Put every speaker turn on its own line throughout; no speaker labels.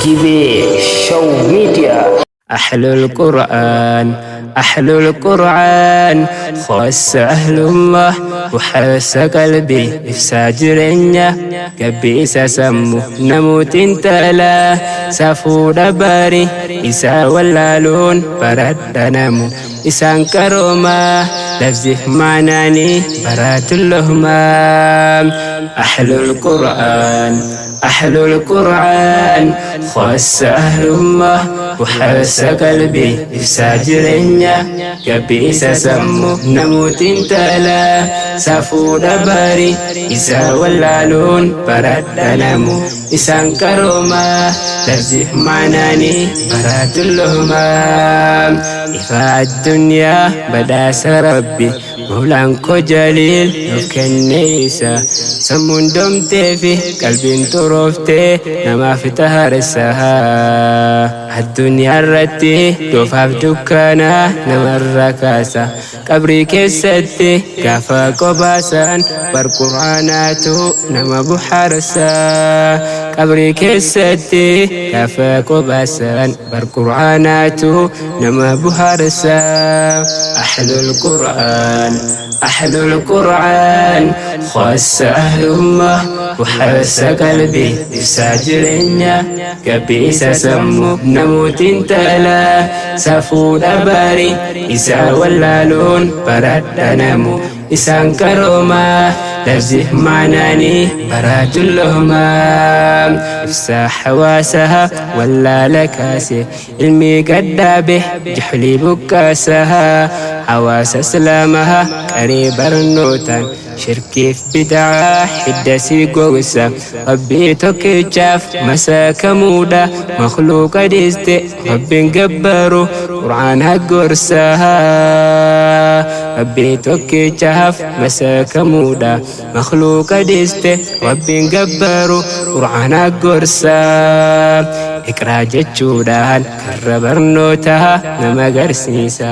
Gibee Show Media.
أحلى القرآن، أحلى القرآن، خاص أهل الله وحس قلبي إفسا jireenya gabbisa sammuu namootiin tala safuudha bari isaa wallaaluun baradha namu isaan qaroomaa lafzi maanaanii baraatullohumaa. أحلى القرآن، أحلى القرآن، خاص أهل الله وحس قلبي إفسا jireenya gabbisa sammuu namootiin tala safuudha bari isaa wallaaluun baradha namu isaan qaroomaa lafzi maanaanii baraatullohumaa. Ifa addunyaa badhaasa Rabbi Maulaan koo jaliil nuuf kenne isa sammuun domtee fi qalbiin xurooftee namaaf taharessa. Addunyaa irratti doofaaf dukkanaa namarra kaasa, qabrii keessatti gaafa qobaasan bar Qur'aanaatu nama buhaarsa. Qabrii keessatti gaafa qobaasan bar Qur'aanaatu nama buhaarsa. أحلى القرآن، أحلى القرآن، خاص أهل الله وحس قلبي إفسا jireenya gabbisa sammuu namootiin tala safuudha bari isaa wallaaluun baradha namu isaan qaroomaa lafzi maanaanii baraatullohumaa. Ibsaa hawaasaha wallaala kaase, ilmii gaddaabe jahlii buqqaasaha, hawaasa islaamaha qaree barnootaan shirkiif bid'aa hidda si gogsa. Rabbii tokkichaaf masakamuudha, makhluuqa dhiiste Rabbiin gabbaru Qur'aana gorsaa. Rabbii tokkichaaf masakamuudha, makhluuqa dhiiste Rabbiin gabbaru Qur'aana gorsaa. Iqraa jechuudhaan karra barnootaa nama agarsiisa.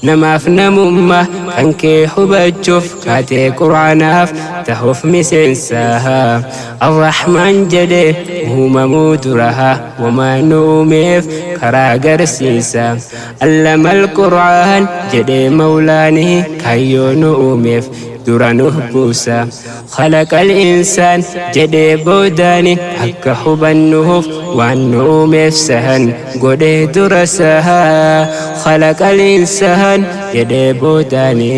Namaaf namummaa kan kee hubachuuf kaatee Qur'aanaaf tahuuf miseensa. Arrahmaan jedhee uumamuu duraha wamaa nu uumeef karaa agarsiisa. Allama al-Qur'aan jedhee Mawlaanii kaayyoo nu uumeef dura nuuf buusa. خلق الإنسان jedhee boodaani akka hubannuuf waan nu uumeef sahan godhee dura saha. خلق الإنسان jedhee boodaani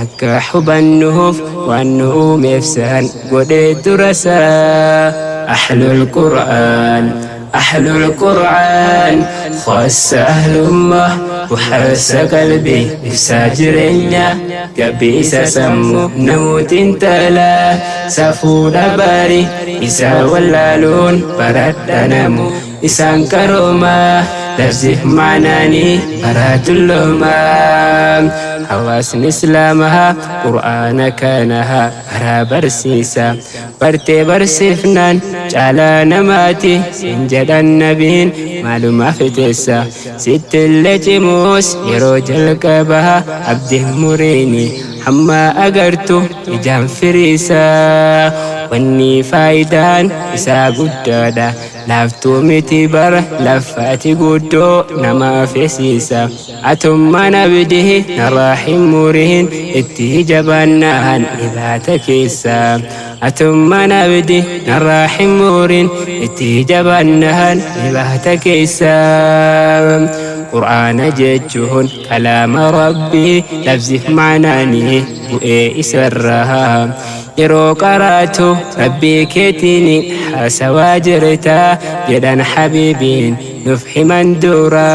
akka hubannuuf waan nu uumeef sahan godhee dura saha. أحلى القرآن، أحلى القرآن، خاص أهل الله وحس قلبي إفسا jireenya gabbisa sammuu namootiin tala safuudha bari isaa wallaaluun baradha namu isaan qaroomaa lafzi maanaanii baraatullohumaa. Hawaasni islaamaa Qur'aana kanaha karaa barsiisa, bartee barsiifnaan caalaa namaati siin jedhan nabiin maalumaaf teessa. Sittillee cimuus yeroo jalqabaa abdiin muriini hamma agartu ijaan firiisaa. Wanni faayidaan isaa guddaadha, laaftuu miti bara lafaati guddoo nama feesiisa. Atummaan abdii narraa hin muriin, itti jabaannaan dhibaata keessa. Atummaan abdii narraa hin muriin, itti jabaannaan dhibaata keessa. Qur'aana jechuun kalaama Rabbii lafziif maanaanii bu'ee isarraa. Yeroo qaraatu Rabbii keetiin haasawaa jirta jedhan habiibiin nuuf himan dura.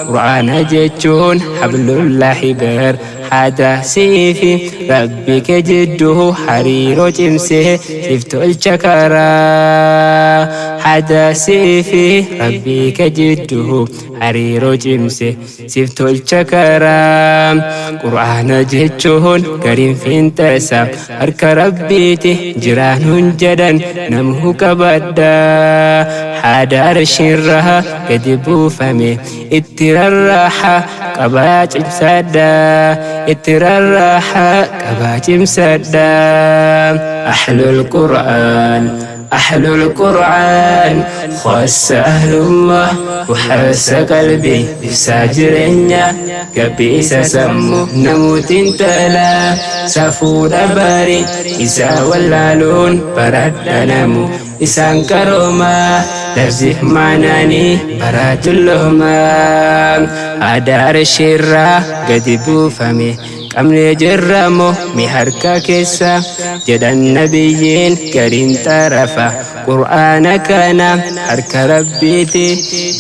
Qur'aana jechuun hablullahi bar haada siifi Rabbi kee jidduu hariiroo cimsee siif tolcha karaa. Haada siifi Rabbi kee jidduu hariiroo cimse siif tolcha karaa. Qur'aana jechuun gariin fiinxasa harka Rabbiiti jiraanuun jedhan namuu qabadha. Haada arshiirraa gadi buufame itti rarraaxa qabaa cimsadha. Itti rarraaxa qabaa cimsadha. أحلى القرآن، Ahlul Qur'aan khassa ahlullah وحرس قلبي ibsaa jireenya gabbisa sammuu namuutiin tala safuudha bari isaa wallaaluun baradha namu isaan qaroomaa lafziif maanaanii baraatullumaa aadaa arshiirraa gadi buufame qabnee jirramoo mi harka keessa jedhan nabiyyiin gariin xarafa qur'aana kana harka rabbiiti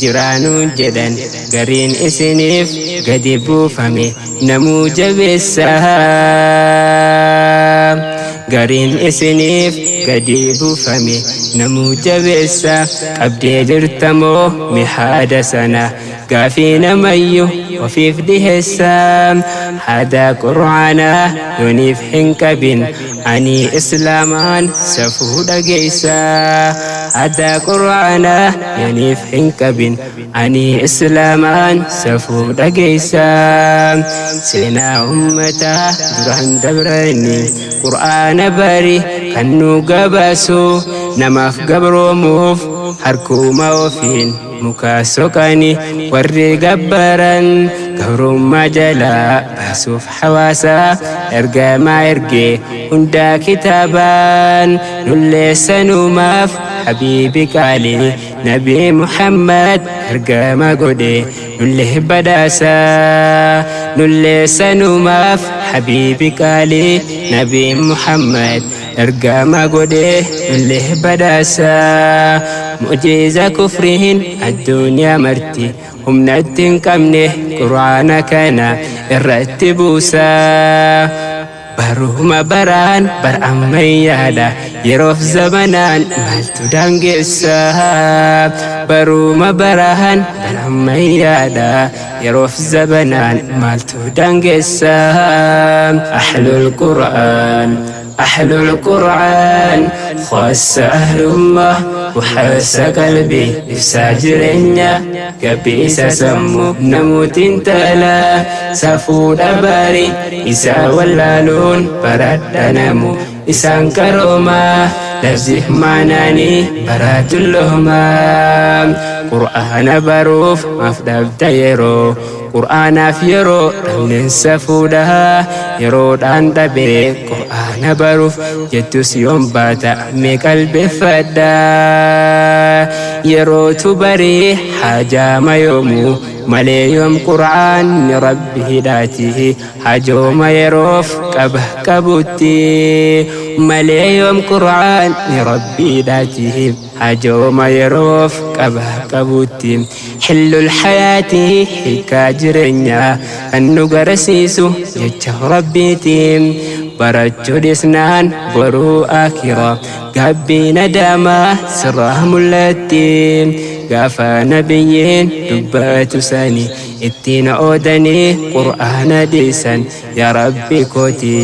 jiraanuun jedhan gariin isiniif gadi buufame namuu jabeessa gariin isiniif gadi buufame namuu jabeessa qabdee jirtamoo mi haada sana gaafii namayyu ofiif dhiheessa haada qur'aanaa yooniif hin qabin ani islaamaan safuu dhageessa haada qur'aanaa yooniif hin qabin ani islaamaan safuu dhageessa seenaa ummataa duraan dabrani qur'aana bari kan nu gabaasu namaaf gabroomuuf harkuma ofiin muka soqani warri gabbaran gabrummaa jalaa baasuuf hawaasa ergamaa ergee hundaa kitaabaan nulleessanumaaf habiibi qaalii nabii Muhammad ergama godhe nullee badhaasa nulleessanumaaf habiibi qaalii nabii Muhammad ergama godhe nullee badhaasa mu'jiza kufriin addunyaa marti humnatti hin qabne qur'aana kana irratti buusa baruma baraan bar ammayyaadha yeroof zamanaan maaltu daangeessa baruma baraan bar ammayyaadha yeroof zamanaan maaltu daangeessa ahlul qur'aan أهل القرآن خص أهل الله وحرس قلبي ibsaa jireenya gabbisa sammuu namuutiin tala safuudha bari isaa wallaaluun baradha namu isaan qaroomaa lafziif maanaanii baraatullumaa qur'aana baruuf maaf dhabda yeroo qur'aanaaf yeroo dhabneen safuudha yeroodhaan dhabee qur'aana baruuf jettus yoom baata mee qalbeeffadha yerootu barii hajaama yoomuu malee yoom qur'aanni rabbi hidhaati hajooma yeroof qaba qabutti malee yoom qur'aanni rabbi hidhaati hajooma yeroof qaba qabutti xillul hayaati hiikaa jireenyaa kan nu garasiisu jecha rabbiitiin barachuu dhisnaan boruu akira gaabbii nadaamaa sirraa mul'atti gaafa nabiyyiin dubbatu sani ittiin oodanii qur'aana dhiisan yaa rabbi kooti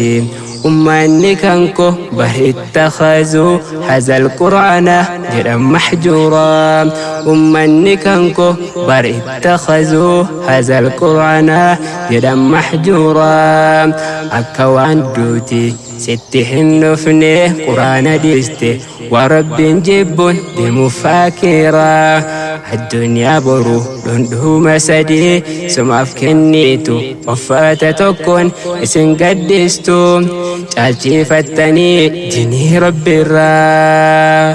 ummanni kanko bal ittakhazuu hazal qur'aana jedhan mahjuuraa ummanni kanko bar ittakhazuu hazal qur'aana jedhan mahjuuraa akka waan duuti sitti hin dhufne qur'aana dhiiste waa rabbiin jibbuun deemuuf fakiraa addunyaa boru dhundhuma sadii sumaaf kennitu uffata tokkoon isin gaddistu caalchifattanii dinii rabbiirraa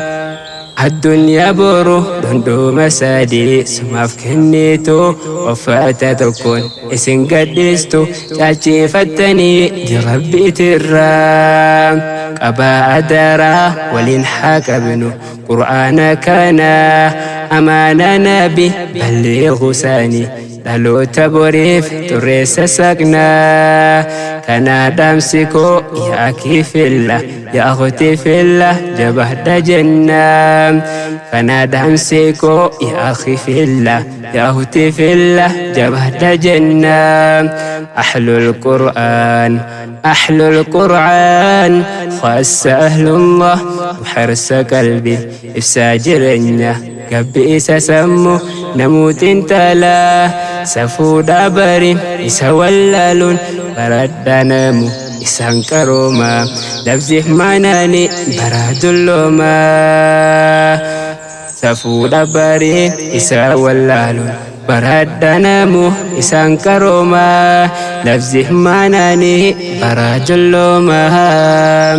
addunyaa boru dhundhuma sadii sumaaf kennitu uffata tokkoon isin gadhiistu caalchifattanii rabbiitirraa qabaa adaraa waliin haa qabnu qur'aana kana amaanaa nabi balliigu saanii dhaloota boriif xureessa saqnaa kanaa dhaamsi koo yaa kifilla yaa akhti filla jabahda jennaa kanaa dhaamsi koo yaa akhi filla yaa akhti filla jabahda jennaa ahlul qur'aan أهل القرآن خاص أهل الله وحرس قلبي ibsaa jireenya gabbisa sammuu namuutiin talaa safuudha bari isa wallaaluun baradha namu. Isaan qarooma, labsiif maanaani bara dulloomaa. Safuudha barii isaa wallaaluun baradhanamu isaan qaroomaa, labsiif maanaani bara dulloomaa.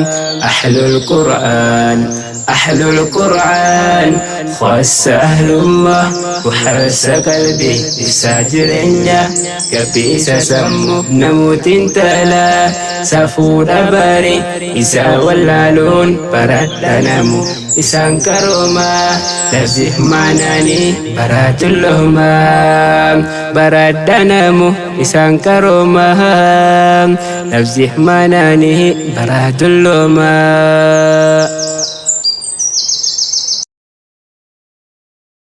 Ahlul Qur'aan, ahlul Qur'aan, khassa ahlullah, وحرس قلبي ibsaa jireenya, gabbisa sammuu namootiin taalaa. Safuudha bari isaa wallaaluun baradhanamu isaan qaroomaa, labsiif maanaanii bara dulloomaa. Baradhanamu isaan qaroomaa, labsiif maanaanii bara dulloomaa.